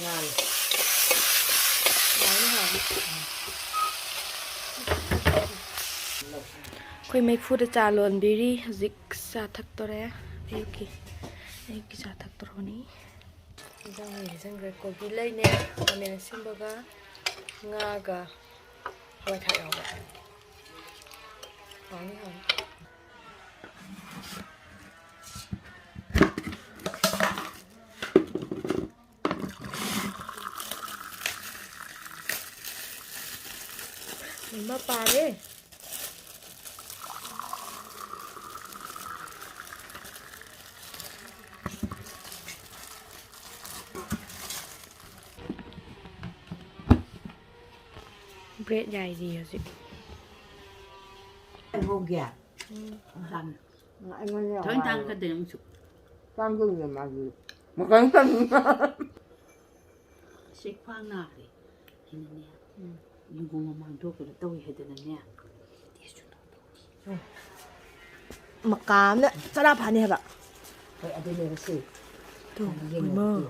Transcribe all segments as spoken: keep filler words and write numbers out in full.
ꯉꯥꯜꯂꯦ꯫ ꯍꯥꯎꯅꯤ, ꯍꯥꯎꯅꯤ꯫ ꯑꯩꯈꯣꯏ ꯃꯩꯐꯨꯗ ꯆꯥ ꯂꯣꯟꯕꯤꯔꯤ꯫ ꯍꯧꯖꯤꯛ ꯆꯥ ꯊꯛꯇꯣꯔꯦ꯫ ꯑꯌꯨꯛꯀꯤ, ꯑꯌꯨꯛꯀꯤ ꯆꯥ ꯊꯛꯇꯣꯔꯕꯅꯤ꯫ ꯏꯟꯖꯥꯡ ꯂꯩ ꯍꯩꯖꯤꯟꯈ꯭ꯔꯦ꯫ ꯀꯣꯕꯤ ꯂꯩꯅꯦ, ꯈꯥꯃꯦꯟ ꯑꯁꯤꯟꯕꯒ, ꯉꯥꯒ, ꯍꯋꯥꯏ ꯊ꯭ꯔꯥꯛ ꯌꯥꯎꯕ꯫ ꯍꯥꯎꯅꯤ, ꯍꯥꯎꯅꯤ꯫ ꯃꯃꯥ ꯄꯥꯔꯦ꯫ ꯕ꯭ꯔꯦꯗ ꯌꯥꯏꯔꯤ ꯍꯧꯖꯤꯛ꯫ ꯍꯧꯒꯦ꯫ ꯎꯝ꯫ ꯊꯣꯏꯅ ꯇꯥꯡꯒꯗ꯭ꯔꯦ ꯑꯃꯨꯛꯁꯨ꯫ ꯇꯥꯡꯒꯗ꯭ꯔꯦ ꯃꯥꯗꯤ꯫ ꯃꯈꯜ ꯃꯈꯜ꯫ ꯁꯤ ꯈ꯭ꯋꯥꯡ ꯅꯥꯈ꯭ꯔꯦ꯫ ꯑꯩꯅꯅꯦ, ꯎꯝ, ꯂꯨꯍꯣꯡ ꯃꯃꯥꯡꯗꯣ ꯀꯩꯅꯣ ꯇꯧꯏ ꯍꯥꯏꯗꯅꯅꯦ, ꯇꯦꯁꯁꯨ ꯇꯧꯊꯣꯛꯈꯤ꯫ ꯃꯀꯥ ꯑꯃꯅ ꯆꯔꯥ ꯐꯥꯅꯤ ꯍꯥꯏꯕ꯫ ꯍꯣꯏ, ꯑꯗꯨꯅꯦꯕ ꯁꯤ꯫ ꯇꯨ, ꯌꯦꯡꯉꯣ, ꯏꯃꯥ꯫ Two.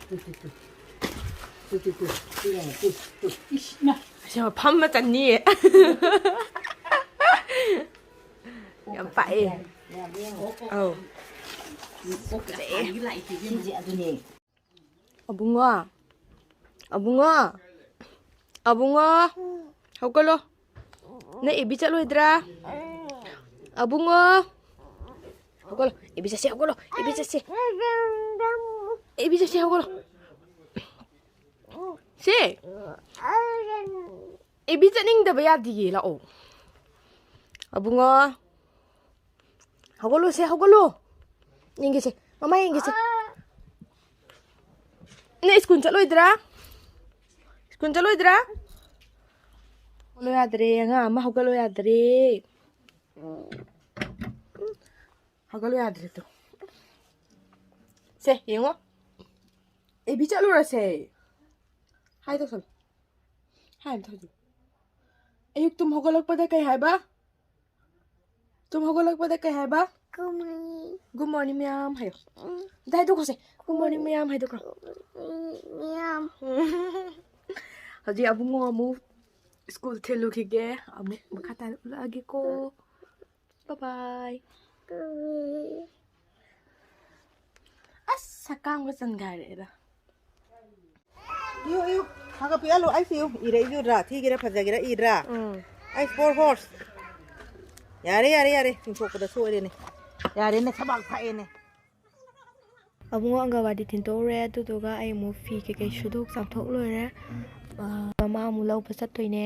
Two, two, two. Two, two, two. ꯁꯤ ꯌꯦꯡꯉꯣ, ꯇꯨ, ꯇꯨ꯫ ꯏꯁ, ꯏꯃꯥ꯫ ꯑꯁꯦꯡꯕ ꯐꯝꯃ ꯆꯟꯅꯤꯌꯦ꯫ ꯌꯥꯝ ꯄꯥꯛꯑꯦ꯫ ꯌꯥꯝ ꯌꯦꯡꯉꯣ꯫ ꯑꯧ꯫ ꯀꯣꯛꯀ ꯐꯖꯩꯌꯦ꯫ ꯁꯥꯏꯒꯤ ꯂꯥꯛꯏꯁꯦ ꯏꯕꯦꯝꯃ꯫ ꯁꯤꯁꯦ ꯑꯗꯨꯅꯦ꯫ ꯑꯕꯨꯡꯉꯣ, ꯑꯕꯨꯡꯉꯣ, ꯑꯕꯨꯡꯉꯣ, ꯍꯧꯒꯠꯂꯣ꯫ ꯅꯪ ꯑꯦꯕꯤ ꯆꯠꯂꯣꯏꯗ꯭ꯔꯥ? ꯑꯕꯨꯡꯉꯣ, ꯍꯧꯒꯠꯂꯣ꯫ ꯑꯦꯕꯤ ꯆꯠꯁꯦ, ꯍꯧꯒꯠꯂꯣ꯫ ꯑꯦꯕꯤ ꯆꯠꯁꯦ꯫ ꯑꯦꯕꯤ ꯆꯠꯁꯦ, ꯍꯧꯒꯠꯂꯣ꯫ ꯁꯦ꯫ ꯑꯦꯕꯤ ꯆꯠꯅꯤꯡꯗꯕ ꯌꯥꯗꯤꯌꯦ, ꯂꯥꯛꯑꯣ꯫ ꯑꯕꯨꯡꯉꯣ꯫ ꯍꯧꯒꯠꯂꯣꯁꯦ, ꯍꯧꯒꯠꯂꯣ꯫ ꯌꯦꯡꯒꯦꯁꯦ, ꯃꯃꯥ ꯌꯦꯡꯒꯦꯁꯦ꯫ ꯅꯪ ꯁ꯭ꯀꯨꯜ ꯆꯠꯂꯣꯏꯗ꯭ꯔꯥ? ꯁ꯭ꯀꯨꯜ ꯆꯠꯂꯣꯏꯗ꯭ꯔꯥ? ꯍꯧꯒꯠꯂꯣ ꯌꯥꯗ꯭ꯔꯦ, ꯑꯉꯥꯡ ꯑꯃ ꯍꯧꯒꯠꯂꯣ ꯌꯥꯗ꯭ꯔꯦ꯫ ꯍꯧꯒꯠꯂꯣ ꯌꯥꯗ꯭ꯔꯦ ꯇꯨ꯫ ꯁꯦ, ꯌꯦꯡꯉꯣ꯫ ꯑꯦꯕꯤ ꯆꯠꯂꯨꯔꯁꯦ꯫ ꯍꯥꯏ ꯇꯧꯁꯜꯂꯣ꯫ ꯍꯥꯏ ꯑꯝꯇ ꯍꯧꯖꯤꯛ꯫ ꯑꯌꯨꯛ ꯇꯨꯝ ꯍꯧꯒꯠꯂꯛꯄꯗ ꯀꯩ ꯍꯥꯏꯕ? ꯇꯨꯝ ꯍꯧꯒꯠꯂꯛꯄꯗ ꯀꯩ ꯍꯥꯏꯕ? Good morning, ꯃꯌꯥꯝ ꯍꯥꯏꯌꯣ꯫ ꯎꯝ꯫ ꯑꯝꯇ ꯍꯥꯏꯗꯣꯛꯈꯣꯁꯦ꯫ Good morning, ꯃꯌꯥꯝ ꯍꯥꯏꯗꯣꯛꯈ꯭ꯔꯣ꯫ ꯃꯌꯥꯝ꯫ ꯍꯧꯖꯤꯛ ꯑꯕꯨꯡꯉꯣ ꯑꯃꯨꯛ ꯁ꯭ꯀꯨꯜ ꯊꯤꯜꯂꯨꯈꯤꯒꯦ꯫ ꯑꯃꯨꯛ ꯃꯈꯥ ꯇꯥꯅ ꯎꯠꯂꯛꯑꯒꯦꯀꯣ꯫ Bye bye꯫ ꯎꯝ꯫ ꯑꯁ, ꯁꯛꯀꯥꯡꯒ ꯆꯟꯒꯥꯏꯔꯛꯑꯦꯗ꯫ ꯏꯌꯨ, ꯏꯌꯨ, ꯈꯔ ꯈꯔ ꯄꯤꯛꯍꯜꯂꯨ꯫ ꯑꯩꯁ ꯏꯌꯨ, ꯏꯔꯛꯏꯗꯨꯔꯥ? ꯊꯤꯒꯦꯔꯥ ꯐꯖꯒꯦꯔꯥ ꯏꯗ꯭ꯔꯥ? ꯎꯝ꯫ ꯑꯩꯁ four horse꯫ ꯌꯥꯔꯦ, ꯌꯥꯔꯦ, ꯌꯥꯔꯦ꯫ ꯆꯤꯡꯊꯣꯛꯄꯗ ꯁꯣꯏꯔꯦꯅꯦ꯫ ꯌꯥꯔꯦꯅꯦ, ꯊꯕꯥꯛ ꯊꯛꯑꯦꯅꯦ꯫ ꯑꯕꯨꯡꯉꯣ ꯑꯪꯒꯟꯋꯥꯗꯤ ꯊꯤꯟꯗꯣꯛꯎꯔꯦ, ꯑꯗꯨꯗꯨꯒ ꯑꯩ ꯑꯃꯨꯛ ꯐꯤ ꯀꯩꯀꯩ ꯁꯨꯗꯣꯛ ꯆꯥꯝꯊꯣꯛ ꯂꯣꯏꯔꯦ꯫ ꯑ, ꯃꯃꯥ ꯑꯃꯨꯛ ꯂꯧꯕ ꯆꯠꯇꯣꯏꯅꯦ꯫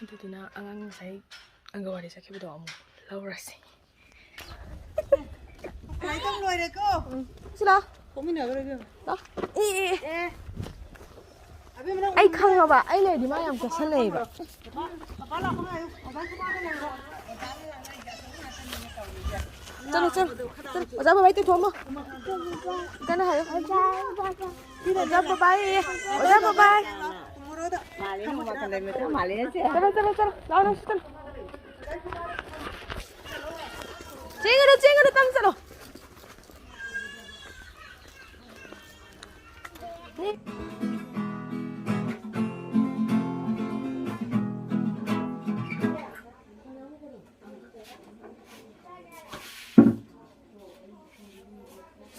ꯑꯗꯨꯗꯨꯅ ꯑꯉꯥꯡ ꯉꯁꯥꯏ ꯑꯪꯒꯟꯋꯥꯗꯤ ꯆꯠꯈꯤꯕꯗꯣ ꯑꯃꯨꯛ ꯂꯧꯔꯁꯤ꯫ ꯂꯥꯏꯔꯤꯛ ꯇꯝ ꯂꯣꯏꯔꯦꯀꯣ? ꯎꯝ꯫ ꯁꯤ ꯂꯥꯎ꯫ ꯊꯣꯛꯃꯤꯟꯅꯈ꯭ꯔꯣ ꯏꯕꯦꯝꯃ꯫ ꯂꯥꯎ꯫ ꯑꯦ, ꯑꯦ, ꯑꯦ꯫ ꯑꯦ꯫ ꯑꯕꯦꯝꯃ, ꯅꯪ ꯑꯩ ꯈꯪꯉꯕ, ꯑꯩ ꯂꯩꯔꯗꯤ ꯃꯥ ꯌꯥꯝ ꯀꯦꯁꯜꯂꯛꯑꯦꯕ꯫ ꯄꯄꯥ ꯂꯥꯛꯄ ꯉꯥꯏꯌꯨ꯫ ꯑꯣꯖꯥ ꯁꯨꯕꯥꯁꯇ ꯂꯩꯔꯣ꯫ ꯆꯠꯂꯣ, ꯆꯠꯂꯣ, ꯆꯠꯂꯣ꯫ ꯑꯣꯖꯥ ꯕꯕꯥꯏ ꯇꯩꯊꯣꯛꯑꯝꯃꯣ꯫ ꯀꯟꯅ ꯍꯥꯏꯌꯨ꯫ ꯑꯣꯖꯥ ꯕꯕꯥ꯫ ꯑꯣꯖꯥ ꯕꯕꯥꯏ꯫ ꯑꯣꯖꯥ ꯕꯕꯥꯏ꯫ ꯃꯥꯂꯦ, ꯅꯣꯡꯃ ꯀꯟꯗꯩ ꯃꯆꯥ ꯃꯥꯂꯦ ꯍꯥꯏꯁꯦ꯫ ꯆꯠꯂꯣ, ꯆꯠꯂꯣ, ꯆꯠꯂꯣ꯫ ꯂꯥꯎ, ꯅꯪꯁꯨ ꯆꯠꯂꯣ꯫ ꯆꯦꯟꯒꯅꯨ, ꯆꯦꯟꯒꯅꯨ, ꯇꯞꯅ ꯆꯠꯂꯣ꯫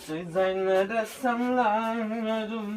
ꯆꯩꯖꯥꯏꯅꯔ ꯁꯝꯂꯥꯡ ꯑꯗꯨꯝ